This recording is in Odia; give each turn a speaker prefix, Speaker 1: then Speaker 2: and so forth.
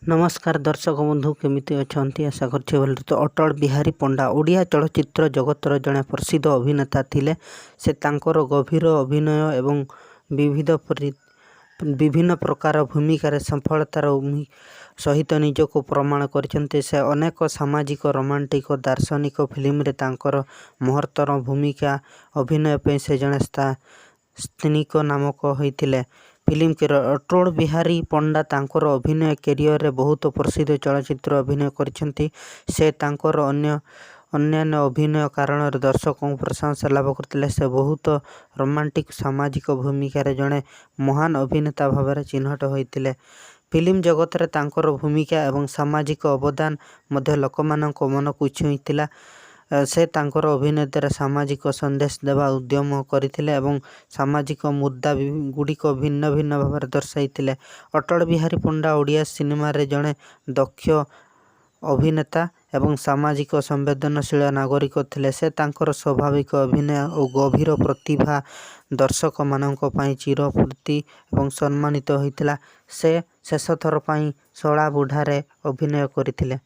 Speaker 1: ନମସ୍କାର ଦର୍ଶକ ବନ୍ଧୁ, କେମିତି ଅଛନ୍ତି? ଆଶା କରୁଛି ଭଲରେ। ତ ଅଟଳ ବିହାରୀ ପଣ୍ଡା ଓଡ଼ିଆ ଚଳଚ୍ଚିତ୍ର ଜଗତର ଜଣେ ପ୍ରସିଦ୍ଧ ଅଭିନେତା ଥିଲେ। ସେ ତାଙ୍କର ଗଭୀର ଅଭିନୟ ଏବଂ ବିବିଧ ବିଭିନ୍ନ ପ୍ରକାର ଭୂମିକାରେ ସଫଳତାର ସହିତ ନିଜକୁ ପ୍ରମାଣ କରିଛନ୍ତି। ସେ ଅନେକ ସାମାଜିକ, ରୋମାଣ୍ଟିକ, ଦାର୍ଶନିକ ଫିଲ୍ମରେ ତାଙ୍କର ମହତ୍ତର ଭୂମିକା ଅଭିନୟ ପାଇଁ ସେ ଜଣେ ସ୍ଥାନିକ ନାମକ ହୋଇଥିଲେ। ଫିଲ୍ମ କ୍ୟାରିୟର: ଅଟଳ ବିହାରୀ ପଣ୍ଡା ତାଙ୍କର ଅଭିନୟ କ୍ୟାରିୟରରେ ବହୁତ ପ୍ରସିଦ୍ଧ ଚଳଚ୍ଚିତ୍ର ଅଭିନୟ କରିଛନ୍ତି। ସେ ତାଙ୍କର ଅନ୍ୟାନ୍ୟ ଅଭିନୟ କାରଣରୁ ଦର୍ଶକଙ୍କ ପ୍ରଶଂସା ଲାଭ କରିଥିଲେ। ସେ ବହୁତ ରୋମାଣ୍ଟିକ, ସାମାଜିକ ଭୂମିକାରେ ଜଣେ ମହାନ ଅଭିନେତା ଭାବରେ ଚିହ୍ନଟ ହୋଇଥିଲେ। ଫିଲ୍ମ ଜଗତରେ ତାଙ୍କର ଭୂମିକା ଏବଂ ସାମାଜିକ ଅବଦାନ ମଧ୍ୟ ଲୋକମାନଙ୍କ ମନକୁ ଛୁଇଁଥିଲା। ସେ ତାଙ୍କର ଅଭିନୟ ଦ୍ୱାରା ସାମାଜିକ ସନ୍ଦେଶ ଦେବା ଉଦ୍ୟମ କରିଥିଲେ ଏବଂ ସାମାଜିକ ମୁଦ୍ଦା ଗୁଡ଼ିକ ଭିନ୍ନ ଭିନ୍ନ ଭାବରେ ଦର୍ଶାଇଥିଲେ। ଅଟଳ ବିହାରୀ ପଣ୍ଡା ଓଡ଼ିଆ ସିନେମାରେ ଜଣେ ଦକ୍ଷ ଅଭିନେତା ଏବଂ ସାମାଜିକ ସମ୍ବେଦନଶୀଳ ନାଗରିକ ଥିଲେ। ସେ ତାଙ୍କର ସ୍ୱାଭାବିକ ଅଭିନୟ ଓ ଗଭୀର ପ୍ରତିଭା ଦର୍ଶକମାନଙ୍କ ପାଇଁ ଚିରପରିଚିତ ଏବଂ ସମ୍ମାନିତ ହୋଇଥିଲା। ସେ ଶେଷଥର ପାଇଁ ଶଳା ବୁଢ଼ାରେ ଅଭିନୟ କରିଥିଲେ।